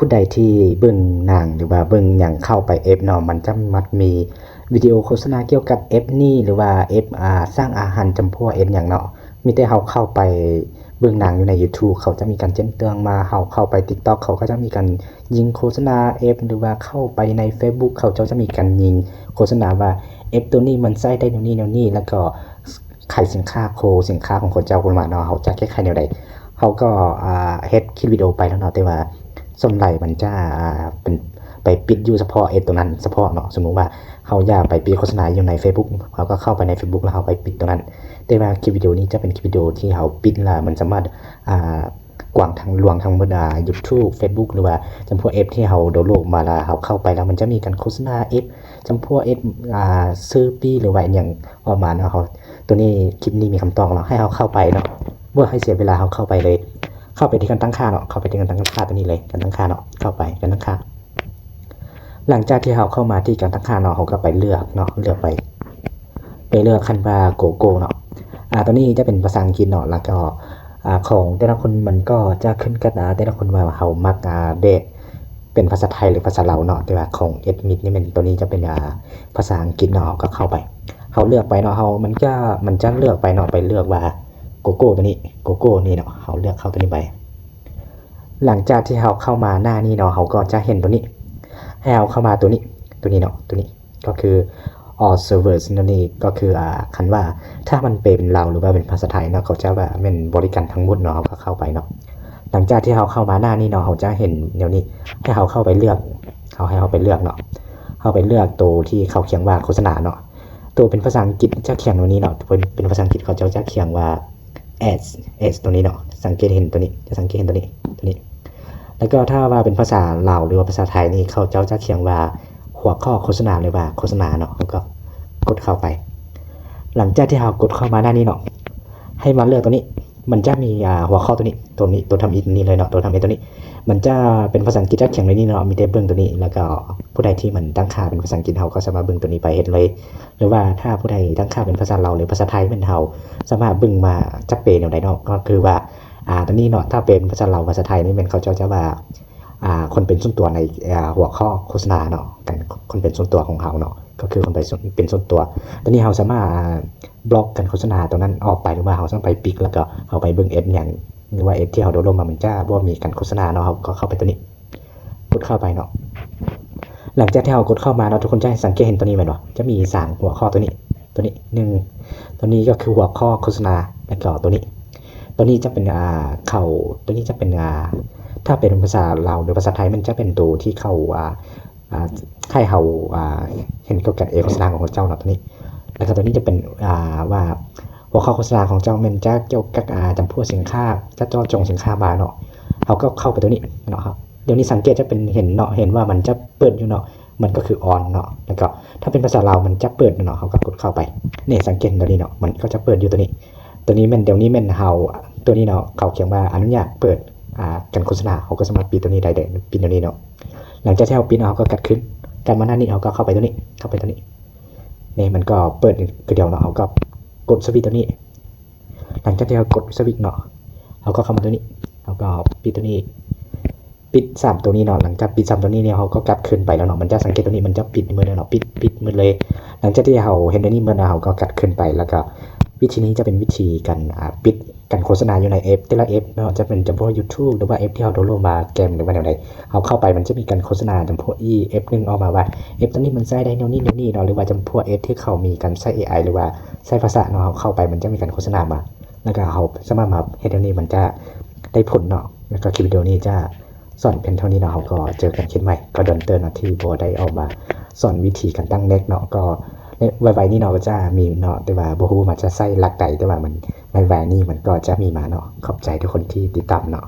ຜູ້ໃດທີ່ເບິ່ງໜັງ ຫຼືວ່າເບິ່ງຫຍັງເຂົ້າໄປແອັບເນາະ ມັນຈະມັກມີວິດີໂອໂຄສະນາກ່ຽວກັບແອັບນີ້ ຫຼືວ່າແອັບ ອ່າ ສ້າງອາຫານຈຳພວກແອັບຫຍັງເນາະ ມີແຕ່ເຮົາເຂົ້າໄປເບິ່ງໜັງຢູ່ໃນ YouTube ເຂົາຈະມີການແຈ້ງເຕືອນມາ ເຮົາເຂົ້າໄປ TikTok ເຂົາກໍຈະມີການຍິງໂຄສະນາແອັບ ຫຼືວ່າເຂົ້າໄປໃນ Facebook ເຂົາເຈົ້າຈະມີການຍິງໂຄສະນາວ່າແອັບໂຕນີ້ມັນໃຊ້ໄດ້ແນວນີ້ແນວນີ້ ແລ້ວກໍ ຂາຍສິນຄ້າ ໂຄສິນຄ້າຂອງເຂົາເຈົ້າຂຶ້ນມາເນາະ ເຮົາຈະແກ້ໄຂແນວໃດ ເຮົາກໍ ອ່າ ເຮັດຄລິບວິດີໂອໄປແລ້ວເນາະ ແຕ່ວ່າສ່ວນຫຼາຍມັນຈະ ອ່າ ເປັນໄປປິດຢູ່ສະເພາະແອັບໂຕນັ້ນສະເພາະເນາະ ສົມມຸດວ່າເຮົາຢາກໄປປິດໂຄສະນາຢູ່ໃນ Facebook ເຮົາກໍເຂົ້າໄປໃນ Facebook ແລ້ວເຮົາໄປປິດໂຕນັ້ນ ແຕ່ວ່າຄລິບວິດີໂອນີ້ຈະເປັນຄລິບວິດີໂອທີ່ເຮົາປິດແລ້ວມັນສາມາດ ອ່າ ກວ້າງທັງລວງທັງໝົດ ອ່າ YouTube Facebook ຫຼືວ່າຈຳພວກແອັບທີ່ເຮົາດາວໂຫຼດມາແລ້ວ ເຮົາເຂົ້າໄປແລ້ວມັນຈະມີການໂຄສະນາແອັບ ຈຳພວກແອັບ ອ່າ ຊື້ປີ້ ຫຼືວ່າອີ່ຫຍັງອອກມາເນາະ ເຮົາ ໂຕນີ້ ຄລິບນີ້ມີຄຳຕອບເນາະ ໃຫ້ເຮົາເຂົ້າໄປເນາະ ບໍ່ໃຫ້ເສຍເວລາ ເຮົາເຂົ້າໄປເລີຍ ເຂົ້າໄປທີ່ການຕັ້ງຄ່າເນາະ ເຂົ້າໄປທີ່ການຕັ້ງຄ່າໂຕນີ້ເລີຍ ການຕັ້ງຄ່າເນາະ ເຂົ້າໄປການຕັ້ງຄ່າ ຫຼັງຈາກທີ່ເຮົາເຂົ້າມາທີ່ການຕັ້ງຄ່າເນາະ ເຮົາກໍໄປເລືອກເນາະ ເລືອກໄປ ໄປເລືອກຄັນວ່າໂກໂກ້ເນາະ ອ່າ ໂຕນີ້ຈະເປັນພາສາອັງກິດເນາະ ແລ້ວກໍ ອ່າ ຂອງແຕ່ລະຄົນມັນກໍຈະຂຶ້ນກັບ ອ່າ ແຕ່ລະຄົນວ່າເຮົາມັກ ອ່າ ແບບເປັນພາສາໄທ ຫຼື ພາສາລາວເນາະ ແຕ່ວ່າຂອງແອັດມິນນີ້ແມ່ນ ໂຕນີ້ຈະເປັນ ອ່າ ພາສາອັງກິດເນາະ ເຮົາກໍເຂົ້າໄປ ເຮົາເລືອກໄປເນາະ ເຮົາ ມັນຈະ ມັນຈະເລືອກໄປເນາະ ໄປເລືອກວ່າໂກໂກ້ໂຕນີ້ ໂກໂກ້ນີ້ເນາະ ເຮົາເລືອກເຂົ້າໂຕນີ້ໄປ ຫຼັງຈາກທີ່ເຮົາເຂົ້າມາໜ້ານີ້ເນາະ ເຮົາກໍຈະເຫັນໂຕນີ້ ໃຫ້ເຮົາເຂົ້າມາໂຕນີ້ ໂຕນີ້ເນາະ ໂຕນີ້ ກໍຄື All Service ນັ້ນເອງ ກໍຄື ອ່າ ຄັນວ່າ ຖ້າມັນແປເປັນລາວ ຫຼືວ່າເປັນພາສາໄທເນາະ ເຂົາຈະວ່າແມ່ນບໍລິການທັງໝົດເນາະ ເຮົາກໍເຂົ້າໄປເນາະ ຫຼັງຈາກທີ່ເຮົາເຂົ້າມາໜ້ານີ້ເນາະ ເຮົາຈະເຫັນແນວນີ້ ໃຫ້ເຮົາເຂົ້າໄປເລືອກ ເຮົາ ໃຫ້ເຮົາໄປເລືອກເນາະ ເຮົາໄປເລືອກໂຕທີ່ເຂົາຂຽນວ່າໂຄສະນາເນາະ ໂຕເປັນພາສາອັງກິດຈະຂຽນແນວນີ້ເນາະ ເປັນ ເປັນພາສາອັງກິດເຂົາເຈົ້າຈະຂຽນວ່າ Ads Ads ໂຕນີ້ເນາະ ສັງເກດເຫັນໂຕນີ້ ຈະສັງເກດເຫັນໂຕນີ້ ໂຕນີ້ ແລ້ວກໍຖ້າວ່າເປັນພາສາລາວ ຫຼືວ່າພາສາໄທນີ້ ເຂົາເຈົ້າຈະຂຽນວ່າຫົວຂໍ້ໂຄສະນາ ຫຼືວ່າໂຄສະນາເນາະ ເຮົາກໍກົດເຂົ້າໄປ ຫຼັງຈາກທີ່ເຮົາກົດເຂົ້າມາໜ້ານີ້ເນາະ ໃຫ້ມາເລືອກໂຕນີ້ ມັນຈະມີ ອ່າ ຫົວຂໍ້ໂຕນີ້ ໂຕນີ້ ໂຕທຳອິດນີ້ເລີຍເນາະ ໂຕທຳອິດໂຕນີ້ ມັນຈະເປັນພາສາອັງກິດຈະຂຽນໄວ້ນີ້ເນາະ ມີແຕ່ເບິ່ງໂຕນີ້ ແລ້ວກໍຜູ້ໃດທີ່ມັນຕັ້ງຄ່າເປັນພາສາອັງກິດ ເຮົາກໍສາມາດເບິ່ງໂຕນີ້ໄປເຮັດເລີຍ ຫຼືວ່າຖ້າຜູ້ໃດຕັ້ງຄ່າເປັນພາສາລາວ ຫຼື ພາສາໄທ ແມ່ນເຮົາສາມາດເບິ່ງວ່າຈະແປແນວໃດເນາະ ກໍຄືວ່າ ອ່າ ໂຕນີ້ເນາະ ຖ້າເປັນພາສາລາວ ພາສາໄທນີ້ແມ່ນເຂົາເຈົ້າຈະວ່າ ອ່າ ຄົນເປັນສ່ວນຕົວໃນ ອ່າ ຫົວຂໍ້ໂຄສະນາເນາະ ການຄົນເປັນສ່ວນຕົວຂອງເຮົາເນາະ ກໍຄືຄົນເປັນ ເປັນສ່ວນຕົວ ໂຕນີ້ເຮົາສາມາດ ອ່າ ບລັອກການໂຄສະນາໂຕນັ້ນອອກໄປ ຫຼືວ່າເຮົາສາມາດໄປປິດ ແລ້ວກໍເຮົາໄປເບິ່ງແອັດຫຍັງ ຫຼືວ່າແອັດທີ່ເຮົາດາວໂຫຼດມາ ມັນຈະບໍ່ມີການໂຄສະນາເນາະ ເຮົາກໍເຂົ້າໄປໂຕນີ້ ກົດເຂົ້າໄປເນາະ ຫຼັງຈາກທີ່ເຮົາກົດເຂົ້າມາເນາະ ທຸກຄົນຈະສັງເກດເຫັນໂຕນີ້ແມ່ນບໍ່ ຈະມີສາມຫົວຂໍ້ໂຕນີ້ ໂຕນີ້ໜຶ່ງ ໂຕນີ້ກໍຄືຫົວຂໍ້ໂຄສະນາ ແລ້ວກໍໂຕນີ້ ໂຕນີ້ຈະເປັນ ອ່າ ເຂົາ ໂຕນີ້ຈະເປັນ ອ່າ ຖ້າເປັນພາສາລາວ ຫຼື ພາສາໄທ ມັນຈະເປັນໂຕທີ່ເຂົາ ອ່າ ອ່າ ໃຫ້ເຮົາ ອ່າ ເຫັນກ່ຽວກັບເອໂຄສະນາຂອງເຂົາເຈົ້າເນາະ ໂຕນີ້ ແລ້ວກໍໂຕນີ້ຈະເປັນ ອ່າ ວ່າຫົວຂໍ້ໂຄສະນາຂອງເຈົ້າແມ່ນຈະກ່ຽວກັບ ອ່າ ຈຳພວກສິນຄ້າ ຈະເຈາະຈົງສິນຄ້າມາເນາະ ເຮົາກໍເຂົ້າໄປໂຕນີ້ເນາະ ດຽວນີ້ສັງເກດຈະເປັນເຫັນເນາະ ເຫັນວ່າມັນຈະເປີດຢູ່ເນາະ ມັນກໍຄືອອນເນາະ ແລ້ວກໍຖ້າເປັນພາສາລາວມັນຈະເປີດເນາະ ເຮົາກໍກົດເຂົ້າໄປ ນີ້ສັງເກດໂຕນີ້ເນາະ ມັນກໍຈະເປີດຢູ່ໂຕນີ້ ໂຕນີ້ແມ່ນ ດຽວນີ້ແມ່ນເຮົາ ໂຕນີ້ເນາະ ເຂົາຂຽນວ່າອະນຸຍາດເປີດ ອ່າ ການໂຄສະນາ ເຮົາກໍສາມາດປິດໂຕນີ້ໄດ້ເດ້ ປິດໂຕນີ້ເນາະ ຫຼັງຈາກທີ່ເຮົາປິດເນາະ ເຮົາກໍກັບຄືນ ກັບມາໜ້ານີ້ ເຮົາກໍເຂົ້າໄປໂຕນີ້ ເຂົ້າໄປໂຕນີ້ ນີ້ມັນກໍເປີດຄືດຽວເນາະ ເຮົາກໍກົດສະວິດໂຕນີ້ ຫຼັງຈາກທີ່ເຮົາກົດສະວິດເນາະ ເຮົາກໍເຂົ້າມາໂຕນີ້ ເຮົາກໍປິດໂຕນີ້ ປິດສາມໂຕນີ້ເນາະ ຫຼັງຈາກປິດສາມໂຕນີ້ແລ້ວ ເຮົາກໍກັບຄືນໄປແລ້ວເນາະ ມັນຈະສັງເກດໂຕນີ້ ມັນຈະປິດໝົດເລີຍເນາະ ປິດ ປິດໝົດເລີຍ ຫຼັງຈາກທີ່ເຮົາເຮັດໂຕນີ້ໝົດແລ້ວ ເຮົາກໍກັບຄືນໄປ ແລ້ວກໍວິທີນີ້ຈະເປັນວິທີການ ອ່າ ປິດການໂຄສະນາຢູ່ໃນແອັບແຕ່ລະແອັບເນາະ ຈະເປັນຈຳພວກ YouTube ຫຼືວ່າແອັບທີ່ເຮົາດາວໂຫຼດມາ ເກມ ຫຼືວ່າແນວໃດ ເຮົາເຂົ້າໄປມັນຈະມີການໂຄສະນາຈຳພວກອີກແອັບໜຶ່ງອອກມາວ່າ ແອັບໂຕນີ້ມັນໃຊ້ໄດ້ແນວນີ້ແນວນີ້ເນາະ ຫຼືວ່າຈຳພວກແອັບທີ່ເຂົາມີການໃຊ້ເອໄອ ຫຼືວ່າໃຊ້ພາສາເນາະ ເຮົາເຂົ້າໄປມັນຈະມີການໂຄສະນາມາ ແລ້ວກໍເຮົາສາມາດມາເຮັດແນວນີ້ ມັນຈະໄດ້ຜົນເນາະ ແລ້ວກໍຄລິບວິດີໂອນີ້ຈະ ສອນພຽງເທົ່ານີ້ເນາະ ເຮົາກໍເຈີກັນຄລິບໃໝ່ ກໍດົນເຕີບເນາະທີ່ບໍ່ໄດ້ອອກມາສອນວິທີການຕັ້ງແມັກເນາະ ກໍໄວໆນີ້ເນາະ ກໍຈະມີເນາະ ແຕ່ວ່າບໍ່ຮູ້ວ່າຈະໃຊ້ຫຼັກໃດ ແຕ່ວ່າມັນໄວໆນີ້ມັນກໍຈະມີມາເນາະ ຂອບໃຈທຸກຄົນທີ່ຕິດຕາມເນາະ.